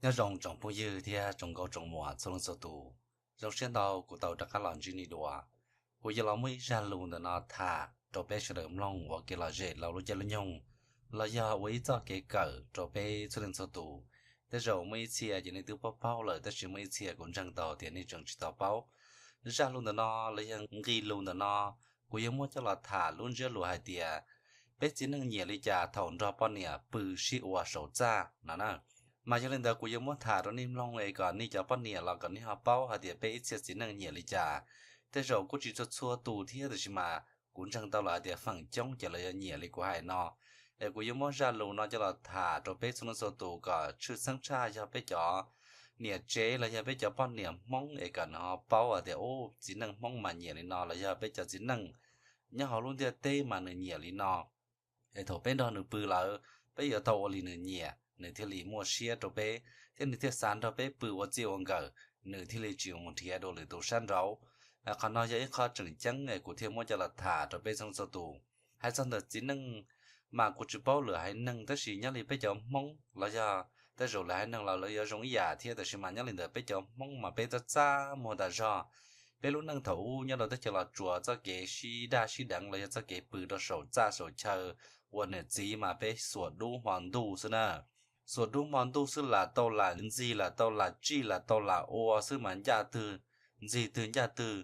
Nyob zoo tsoom phooj ywg thiab tsoom nkauj tsoom muam txhua leej txhua tus, zoo siab ntau kuv tau rov qab los ntsib nej dua. Kuv yuav los muaj ib zaj lus ntawm no tham rau peb sawv daws mloog ua kev lom zem laus lub caij lub nyoog, los yog ua ib txoj kev kawm rau peb txhua leej txhua tus. Tej zaum muaj ib txhia ces nej twb paub paub lawm, tab sis muaj ib txhia kuv ntseeg tau tias nej tseem tsis tau paub. Zaj lus ntawm no los yog nqe lus ntawm no, kuv yuav muab coj los tham lub ntsiab lus hais tias peb txiv neej nyiam li cas thaum nrog poj niam pw sib ua saum txaj no na. Mas yog li ntawd kuv yuav muab tham rau nej mloog es kom nej cov poj niam los kom nej ho paub hais tias peb ib txhia txiv neej nyiam li cas. Tej zaum kuj tsis txhua txhua tus thiab, tab sis mas kuv ntseeg tau lawm hais tias feem coob ces lawv yuav nyiam li kuv hais no. Es kuv yuav muab zaj lus no coj los tham rau peb txhua leej txhua tus kom tshwj xeeb tshaj yog peb cov niam tsev los yog peb cov poj niam Hmoob es kom nws ho paub hais tias ub, txiv neej Hmoob mas nyiam li no, los yog peb cov txiv neej nyob hauv lub ntiaj teb mas nws nyiam li no. Es thaum peb nrog nws pw lawm, peb yuav tau ua li nws nyiam, nws thiaj li muaj siab rau peb, thiab nws thiaj xav nrog peb pw ua txij ua nkawm, nws thiaj li tsis mus nrhiav dua lwm tus sab nraud. Qhov no yog ib qho tseem ceeb es kuv thiaj muab coj los tham rau peb txhua leej txhua tus. Hais txog ntawm txiv neej mas kuv tsis paub lwm haiv neeg, tab sis nyob li peb cov Hmoob los yog tej zaum lwm haiv neeg los lawv yuav zoo ib yam thiab, tab sis mas nyob li ntawm peb cov Hmoob mas peb txaj txaj muag tas zog. Peb lub neej thaum ub nyob rau teb chaws Los Tsuas txoj kev sib daj sib deev los yog txoj kev pw rau saum txaj saum chaw ua niam txiv mas peb xuas dub hmo ntuj xwb na. Xuas dub hmo ntuj xwb, lam tau lam ntxig, lam tau lam tsij, lam tau lam ua xwb mas ncaj twg ntxig twg ncaj twg,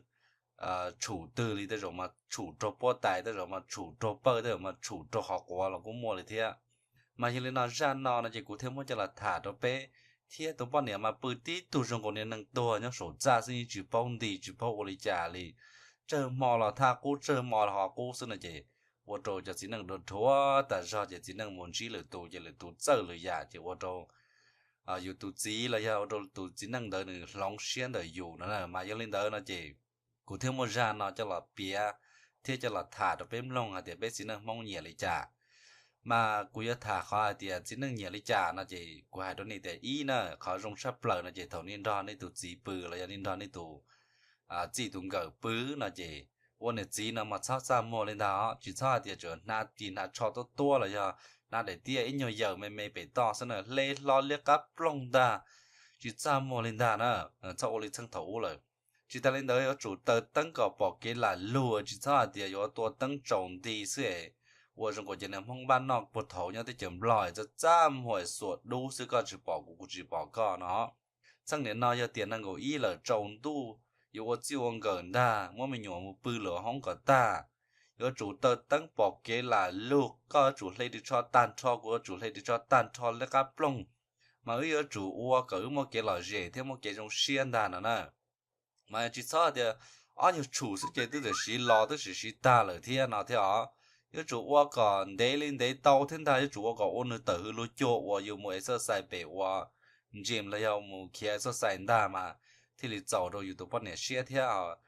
tshum twg li, tej zaum mas tshum raug puab tais, tej zaum mas tshum raug pawj, tej zaum mas tshum raug qhov quav los kuj muaj li thiab. Mas yog li no zaj no no ces kuv thiaj muab coj los tham rau peb, thiab tus poj niam mas pw tib tug zoo nkaus li neeg tuag nyob saum txaj xwb, yeej tsis paub nti tsis paub ua li cas li. Tsawg hmo los thaj qub, tsawg hmo los ho qub xwb no ces ua rau cov txiv neej dhuav dhuav tas zog, ces txiv neej mus ntsib lwm tus ces lwm tus txawj lwm yam ces ua rau yus tus txiv los yog ua rau tus txiv neej ntawd nws hloov siab ntawm yus no na. Mas yog li ntawd no ces kuv thiaj muaj zaj no coj los piav thiab coj los tham rau peb mloog hais tias peb txiv neej Hmoob nyiam li cas. Mas kuv yuav tham qhov hais tias txiv neej nyiam li cas no ces kuv hais rau nej tias ib na, qhov zoo tshaj plaws no ces thaum nej nrog nej tus txiv pw los yog nej nrog nej tus txij tus nkawm pw no ces ua niam txiv no mas txhob txaj muag li ntag os, tsis txhob hais tias tsuas hnav ris hnav tsho tuab tuab los yog hnav daim tiab ib nyuag yawm me me pem toj xwb na, hle hlo liab qab ploog ntag, tsis txaj muag li ntag na. Txhob ua li txheej thaum ub lawm. Tsis tas li ntawd yuav tsum taws teeb kom pom kev lam lug, tsis txhob hais tias yuav tua teeb tsaus nti xwb es ua zoo nkaus cov niag Hmoob npaj noj puag thaum nyob teb chaws Nplog es txaj txaj muag es xuas dub xwb, koj tsis pom kuv, kuv tsis pom koj no. Txheej niam no yog tiam nees nkaum ib lawm, tsaus ntuj yuav ua txij ua nkawm ntag, muab me nyuam mus pw lawm hoob kom tag. Yuav tsum taws teeb pom kev lam lug, koj yuav tsum hle ris tsho tag nrho, kuv yuav tsum hle ris tsho tag nrho liab qab ploog, mas wb yuav tsum ua kom wb muaj kev lom zem thiab muaj kev zoo siab ntag no na. Mas tsis txhob tias ob nyuag tshum xwb ces twb txawm siv los twb txawm siv tag lawm thiab no thiab os. Yuav tsum ua kom ntev li ntev tau thiab ntag, yuav tsum ua kom ua nws tawm hws lug cuag uas yus mus exercise pem ua gym los yog mus khiav exercise ntag mas thiaj li txaus rau yus tus poj niam siab thiab,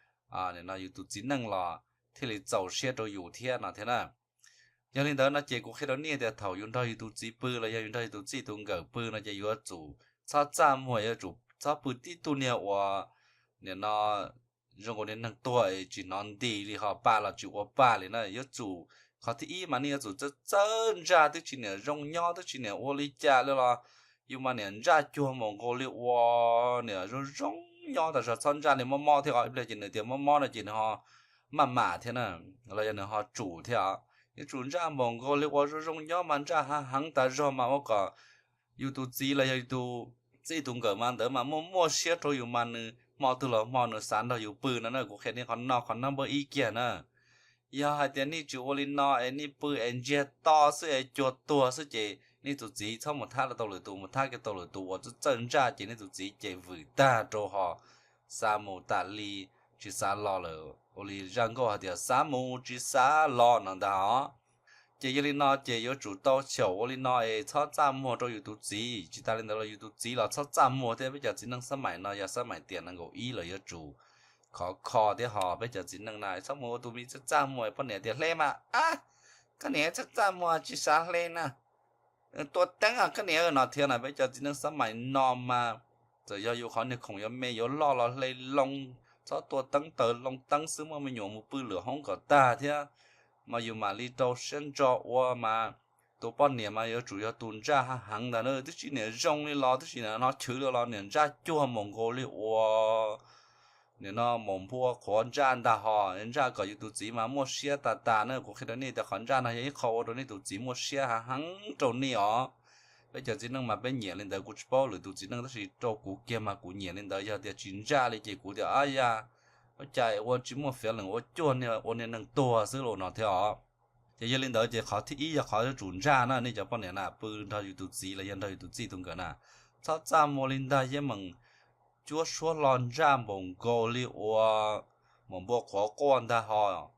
nim no yus tus txiv neej los thiaj li txaus siab rau yus thiab no thiab na. Yog li ntawd no ces kuv qhia rau nej tias thaum yus nrog yus tus txiv pw los yog yus nrog yus tus txij tus nkawm pw no ces yuav tsum txhob txaj muag, yuav tsum txhob pw tib tug niag uas nim no zoo nkaus li neeg tuag es tsis hnov nti li, ho pa los tsis ua pa li na. Yuav tsum, qhov thib ib mas nej yuav tsum txawj txawj ntsaj, twb tsis niam zoo nyob twb tsis niam ua li cas li los yus mas niam ntsaj cuag npaum nkaus li ua niam zoo zoo nyob tas zog, txhob ntsaj li mob mob thiab os. Ib pliag ces nws tias mob mob no ces nws ho maj mam thiab na, los yog nws ho tsum thiab os. Yuav tsum ntsaj npaum nkaus li ua zoo zoo nyob mas ntsaj hav heev tas zog mas ua kom yus tus txiv los yog yus tus txij tus nkawm mas ntawd mas muaj muaj siab rau yus mas nws hmo twg los hmo nws xav nrog yus pw no na. Kuv qhia nej qhov no qhov no npawb ib kiag na. Yog hais tias nej tsis ua li no es nej pw es ntsiag to xwb es cuag tuag xwb ces nej tus txiv txhob mus thab tau lwm tus, mus thab kiag tau lwm tus uas txawj txawj ntsaj ces nej tus txiv ces vwm tag rau ho xav mus tas li, tsis xav los lawm. Ua li zaj nkauj hais tias xav mus tsis xav los no ntag os. Ces yog li no ces yuav tsum tau xyaum ua li no es txhob txaj muag rau yus tus txiv. Tsis tas li ntawd los yus tus txiv los txhob txaj muag thiab. Peb cov txiv neej xab maim no yog xab maim tiam nees nkaum ib los yuav tsum khov kho thiab ho. Peb cov txiv neej na txhob mus ua tus me txaj txaj muag, poj niam tias hle mas, koj niam txaj txaj muag tsis xav hle na, tua teeb koj niam no thiab na. Peb cov txiv neej xab maim no mas txawm yog yus qhov niag khoom yuav me yuav loj los hle loo, txhob tua teeb taws loo teeb xwb, muaj me nyuam mus pw lwm hoob kom tag thiab mas yus mam li rau siab ntso ua mas tus poj niam mas yuav tsum yog tus ntsaj heev ntag na, twb tsis niam zoo li los twb tsis niam hnov chwv li los niam ntsaj cuag npaum nkaus li uas nim no maum npua qhuav ntsaj ntag hos. Ntsaj kom yus tus txiv mas muaj siab tas tas na. Kuv qhia rau nej tias qhov ntsaj no yog ib qho ua rau nej tus txiv muaj siab heev rau nej os. Peb cov txiv neej mas peb nyiam li ntawd, kuv tsis paub lwm tus txiv neej tab sis rau kuv kiag mas kuv nyiam li ntawd. Yog tias tsis ntsaj li ces kuv tias ab ya, ua cas ua tsis muaj feeling, ua cuag ua niag neeg tuag xwb los no thiab os. Ces yog li ntawd ces qhov thib ib yog qhov yuav tsum ntsaj na, nej cov poj niam na, pw nrog yus tus txiv los yog nrog yus tus txij tus nkawm na, txhob txaj muag li ntag, yeej meem cuab suab hlo ntsaj npaum nkaus li uas maum npua qhuav quaj ntag hos.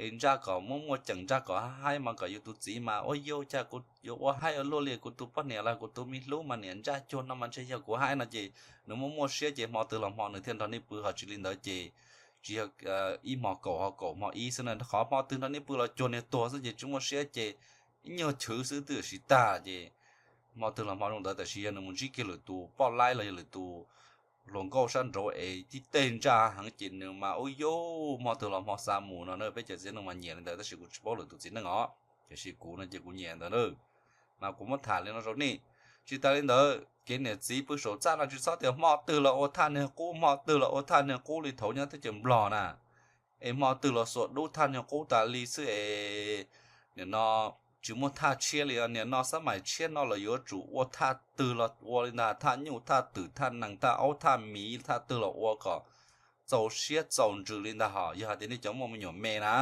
Es ntsaj kom muaj muaj ceem, ntsaj kom haib haib mas kom yus tus txiv mas ua yau cas kuv yuav ua haib ua luaj li, kuv tus poj niam los kuv tus me hlub mas niam ntsaj cuag no mas ntshe yog kuv haib no ces nws muaj muaj siab ces hmo twg los hmo nws thiaj nrog nej pw, ho tsis li ntawd ces tsis yog ib hmo kaum ho kaum hmo ib xwb na, qhov hmo twg nrog nej pw los cuag niag tuag xwb ces tsis muaj siab ces ib nyuag chwv xwb twb siv tag ces hmo twg los hmo zoo ntawd. Tab sis yog nws mus ntsib kiag lwm tus poj laib los yog lwm tus hluas nkauj sab nraud es tib teg ntsaj heev ces nws mas ua yau, hmo twg los hmo xav mus no na. Peb cov txiv neej mas nyiam li ntawd tab sis kuv tsis paub lwm tus txiv neej os, tiam sis kuv no ces kuv nyiam ntawd na. Mas kuv muab tham li no rau nej, tsis tas li ntawd kev niam txiv pw saum txaj no tsis txhob tias hmo twg los ua thaj niag qub, hmo twg los ua thaj niag qub li thaum nyob teb chaws Nplog na, es hmo twg los xuas dub thaj niag qub tas li xwb es nim no tsis muaj thaj tshiab li. Nim no xab maim tshiab no lawv yuav tsum ua thaj twg los ua li ntag, thaj nyuj thaj twm thaj nees thaj aub thaj miv thaj twg los ua kom txaus siab txaus ntsws li ntag hos. Yog hais tias nej cov muaj me nyuam me na,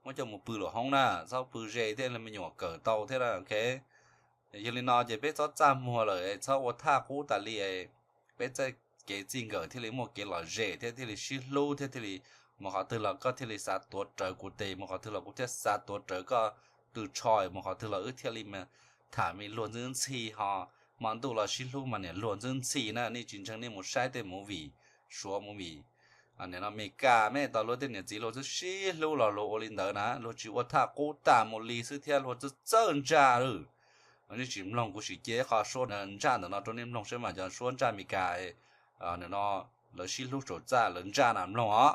muab coj mus pw lub hoob na, txhob pw ze thiab me nyuam kawm tau thiab. Yog li no ces peb txhob txaj muag lawm, txhob ua thaj qub tas li, peb txoj kev txij nkawm thiaj li muaj kev lom zem thiab thiaj li sib hlub thiab thiaj li mus qhov twg los koj thiaj li xav tuav rawv kuv tes, mus qhov twg los kuv thiaj xav tuav rawv koj tw tsho, mus qhov twg los wb thiaj li tham me luag ntxwb ntxhi ho hmo ntuj los sib hlub mas niam luag ntxwb ntxhi na. Nej tsis ntseeg nej mus saib tej movie Suav movie, nim no Meskas me tau luag tej niam txiv luag twb sib hlub los luag ua li ntawd na, luag tsis ua thaj qub tas mus li xwb thiab luag txawj txawj ntsaj lawm. Nej tsis mloog, kuv sim cia ib qho suab ntsaj ntawm no rau nej mloog saib mas cov suab ntsaj Meskas no lawv sib hlub saum txaj lawv ntsaj na, mloog os.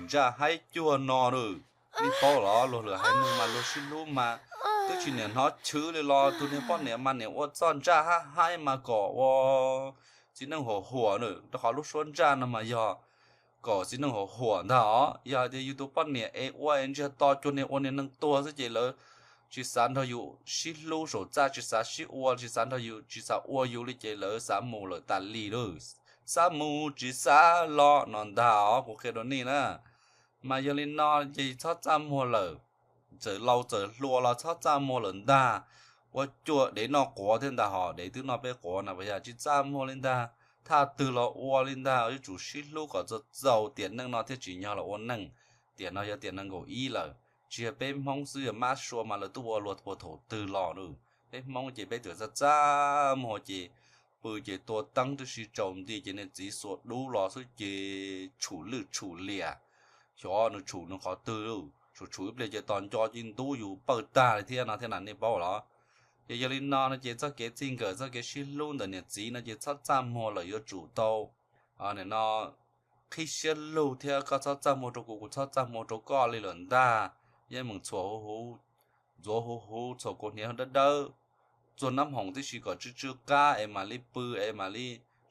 Ntsaj haib cuag no lawm, nej paub los luag lwm haiv neeg mas luag sib hlub mas twb tsis niam hnov chwv li los tus niag poj niam mas niam ua txoj ntsaj haib haib mas kom ua txiv neej huam huam na, rau qhov lub suab ntsaj no mas yog kom txiv neej huam huam ntag os. Yog hais tias yus tus poj niam es ua es ntsiag to cuag niag ua niag neeg tuag xwb ces lawv tsis xav nrog yus sib hlub saum txaj, tsis xav sib ua, tsis xav nrog yus, tsis xav ua yus li ces lawv xav mus lawm tas li lawm. Xav mus tsis xav los no ntag os, kuv qhia rau nej na. Mas yog li no ces txhob txaj muag lawm, txawm laus txawm hluas los txhob txaj muag lawm ntag. Ua cuag dev noj quav thiab ntag hos, dev twb noj peb quav na, puas yog? Tsis txaj muag li ntag, thaj twg los ua li ntag, yuav tsum sib hlub kom txaus txaus tiam neej no thiaj tsim nyog los ua neej. Tiam no yog tiam nees nkaum ib lawm, tsis yog peb Hmoob xwb, yog mab sua mas lawv tuaj ua luag puag thaum twg los lawm. Peb Hmoob ces peb txawm txaj txaj muag ces pw ces tua teeb tib si tsaus nti ces niag txiv xuas dub los xwb ces tshum lwj tshum liam. Xyov nws tshum nws qhov twg, tshum tshum ib pliag ces tos nco ci ntub yus pawj tag li thiab no thiab na, nej paub los? Ces yog li no no ces txoj kev txij nkawm txoj kev sib hlub ntawm niam txiv no ces txhob txaj muag lawm, yuav tsum tau nim no qhib siab lug thiab, koj txhob txaj muag rau kuv, kuv txhob txaj muag rau koj li lawm ntag. Yeej meem txhuam huv huv, ntxuav huv huv, txhuam kaus hniav dawb dawb, txuag nab hoom tib si kom tsw tsw qab es mam li pw es mam li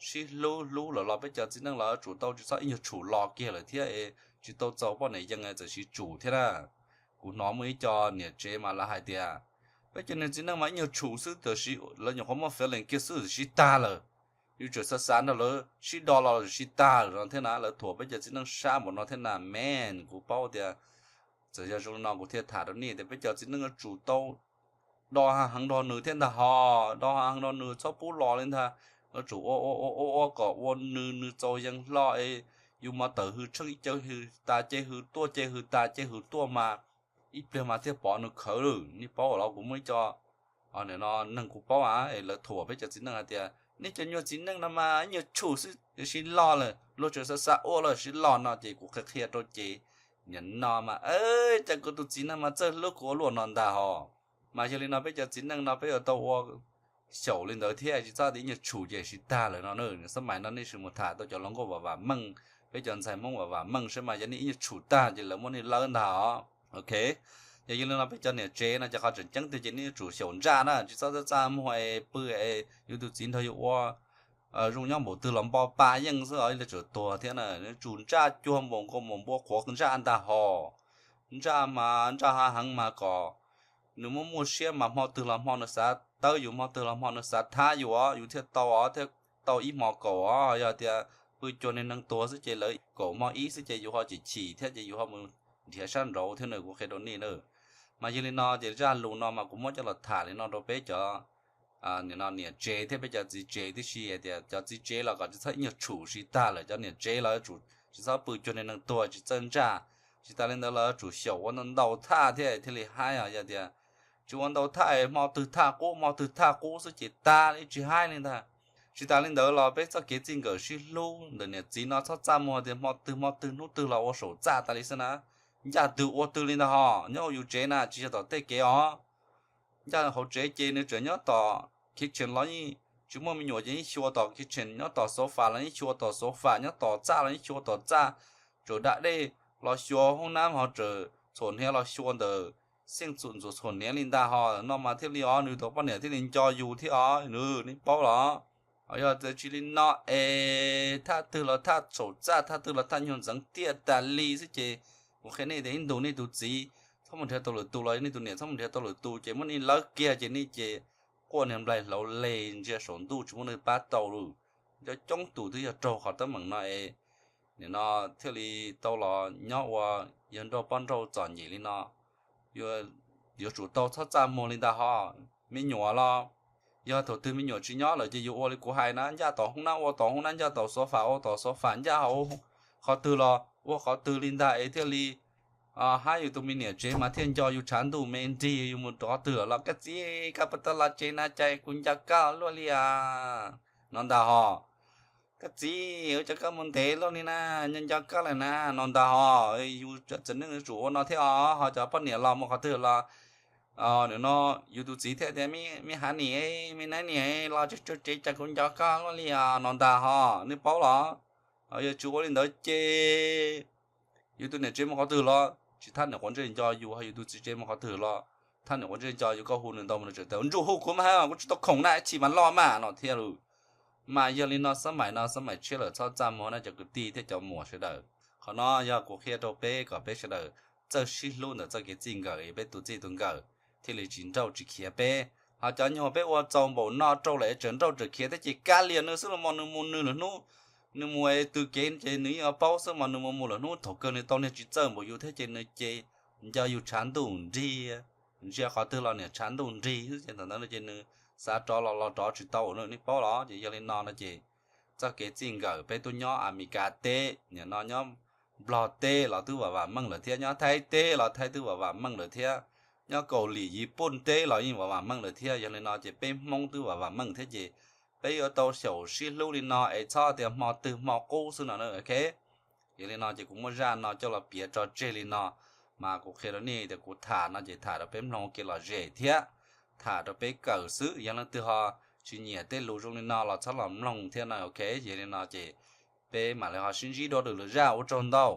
sib hlub. Hlub lawm los peb cov txiv neej los yuav tsum tau tsis txhob ib nyuag tshum los kiag lawm thiab es tsis tau txaus poj niam yees txawm siv tsum thiab na. Kuv hnov muaj ib co niam tsev mas lawv hais tias peb cov niag txiv neej mas ib nyuag tshum xwb tam sis lawv nyuam qhuav muaj feeling kiag xwb tam sis tag lawm. Yus tseem xav xav nrog lawv sib do los tam sis tag lawm no thiab na. Lawv thuam peb cov txiv neej sab npaum no thiab na. Man, kuv paub tias txawm yog zoo li no kuv thiaj tham rau nej tias peb cov txiv neej yuav tsum tau do heev nrog nws thiab ntag hos, do heev nrog nws, txhob pub los li ntag. Yuav tsum ua ua ua ua ua kom ua nws nws txaus yees hlo es yus mas tawm hws tsheej ib ce hws tas ce hws tuaj, ce hws tas ce hws tuaj mas ib pliag mas thiaj pom nws khawv lawm. Nej paub los? Kuv muaj ib co nim no neeg kuv paub es lawv thuam peb cov txiv neej hais tias nej cov nyuag txiv neej no mas ib nyuag tshum xwb tam sis los lawm, luag tseem xav xav ua los tam sis los no ces kuv qhia qhia rau ces nim no mas cas kuv tus txiv neej mas txawj hlub kuv ua luaj no ntag hos. Mas yog li no peb cov txiv neej no peb yuav tau ua xyaum li ntawd thiab, tsis txhob tias ib nyuag tshum ces siv tag lawm no na. Xab mais no nej sim mus tham tau cov hluas nkauj vam vam meej, peb cov ntxhais Hmoob vam vam meej saib mas yog nej ib nyuag tshum tag ces lawv muab nej lawb ntag os. Ok, yog yog li no peb cov niam tsev no ces qhov tseem ceeb tiag ces nej yuav tsum xyaum ntsaj na, tsis txhob txaj txaj muag es pw es yus tus txiv nrog yus ua zoo nyob npaum twg los npo pa yeej xwb os, lawv tseem tuag thiab na. Yuav tsum ntsaj cuag npaum nkaus mus npua qhuav ntsaj ntag hos. Ntsaj mas ntsaj hav heev mas kom nws muaj muaj siab mas hmo twg los hmo nws xav tawb yus, hmo twg los hmo nws xav thab yus os, yus thiaj tau os, thiaj tau ib hmo kaum os. Yog tias pw cuag niag neeg tuag xwb ces lawv kaum hmo ib xwb ces yus ho chim chim thiab ces yus ho mus nrhiav sab nraud thiab na, kuv qhia rau nej na. Mas yog li no ces zaj lus no mas kuv muab coj los tham li no rau peb cov niam tsev thiab peb cov txiv tsev tib si hais tias cov txiv tsev los kom tsis txhob ib nyuag tshum siv tag lawm, cov niam tsev los tsis txhob pw cuag niag neeg tuag tsis txawj ntsaj. Tsis tas li ntawd los yuav tsum xyaum ua ntau ntau thaj thiab thiaj li haib os. Yog tias tsis ua ntau thaj, hmo twg thaj qub hmo twg thaj qub xwb ces tag li tsis haib li ntag. Tsis tas li ntawd los peb txoj kev txij nkawm sib hlub ntawm niam txiv no txhob txaj muag tias hmo twg hmo twg hnub twg los ua saum txaj tas li xwb na. Ncaj twg ua twg li ntag hos, nyob hauv yus tsev na tsis yog tom tej kev os. Ncaj hauv tsev ces nws tseem nyob tom kitchen los yeej tsis muaj me nyuam ces yeej xyuas tom kitchen, nyob tom sofa los yeej xyuas tom sofa, nyob tom txaj los yeej xyuas tom txaj. Tseem da dej los xyuas hoob nab ho tseem txhuam hniav los xyuas ntawm xeej txuam ntxuam txhuam hniav li ntag hos no mas thiaj li os nws tus poj niam thiaj li nco yus thiab os, nej paub los? Ho yog tsis li no es thaj twg los thaj saum txaj, thaj twg los thaj nyuag ntxeev tiaj tas li xwb ces kuv qhia nej tias ib ntus nej tus txiv txhob mus nrhiav tau lwm tus los nej tus niam txhob mus nrhiav tau lwm tus ces muab nej lawb kiag ces nej ces quaj niag nplaig hlauv leg ntsia saum ntuj tsis muaj neeg pab tau lawm. Cov coob tus twb yog raug qhov teeb meem no es nim no thiaj li tau los nyob ua yawg nrauj poj nrauj txom nyem li no. Yuav tsum tau txhob txaj muag li ntag hos. Me nyuam los yog thaum twg me nyuam tsis nyob lawm ces yus ua li kuv hais na, ncaj tom hoob nab ua tom hoob nab, ncaj tom sofa ua tom sofa, ncaj hauv qhov twg los ua qhov twg li ntag es thiaj li hab yus tus me niam tsev mas thiaj nco yus tshav ntuj me nrig. Yus mus rov twg los koj txiv, koj puas tau los tsev na, cas kuv nco koj luaj li os no ntag hos. Koj txiv, ua cas koj mus ntev luaj li na, nco nco koj lawm na no ntag hos. Yus txiv neej yuav tsum ua no thiab os. Ho cov poj niam los mus qhov twg los nim no yus tus txiv thiaj tias me hav niam, me nab niam, los tsev tsev cas kuv nco koj luaj li os no ntag hos, nej paub los? Yog tsis ua li ntawd ces yus tus niam tsev mus qhov twg los tsis thab niam quav ntsej nco yus, ho yus tus txiv tsev mus qhov twg los thab niam quav ntsej nco yus, koj hu nws ntau mus nws tseem tias ntsum hu kuv mas, kuv tsis tau khoom na, chim mas loj mas no thiab lawm. Mas yog li no xab mais no xab mais tshiab lawm, txhob txaj muag na cov kwv tij thiab cov muam sawv daws. Qhov no yog kuv qhia rau peb kom peb sawv daws txawj sib hlub ntawm txoj kev txij nkawm, peb tus txij tus nkawm thiaj li tsis nrauj tsis khiav peb. Ho cov nyuag peb ua txaus npaum no rau lawm tseem nrauj tseem khiav thiab ces kav liam nws xwb los mas nws mus nws lwm hnub. Nws mus es tws kev ces nws yeej paub xwb mas nws mus mus lwm hnub, thaum kawg nws tau niag tsis txawj npaum yus thiab ces nws ces nco yus tshav ntuj nrig, ntsia qhov twg los niam tshav ntuj nrig xwb ces thaum ntawd no ces nws xav rov los los rov tsis tau na, nej paub los? Ces yog li no no ces txoj kev txij nkawm peb tuaj nyob Amelikas teb, nim no nyob Nplog teb los twb vam vam meej lawm thiab, nyob Thaib teb los Thaib twb vam vam meej lawm thiab, nyob Kaus Lim Yiv Pooj teb los yeej vam vam meej lawm thiab. Yog li no ces peb Hmoob twb vam vam meej thiab ces peb yuav tau xyaum sib hlub li no es txhob tias hmo twg hmo qub xwb no na, ok? Yog li no ces kuv muab zaj no coj los piav tso tseg li no, mas kuv qhia rau nej tias kuv tham no ces tham rau peb mloog ua kev lom zem thiab tham rau peb kawm xwb. Yog leej twg ho tsis nyiam tej lus zoo li no los txhob los mloog thiab no, ok? Yog li no ces peb mam li ho sib ntsib dua lwm lwm zaj, ua tsaug ntau.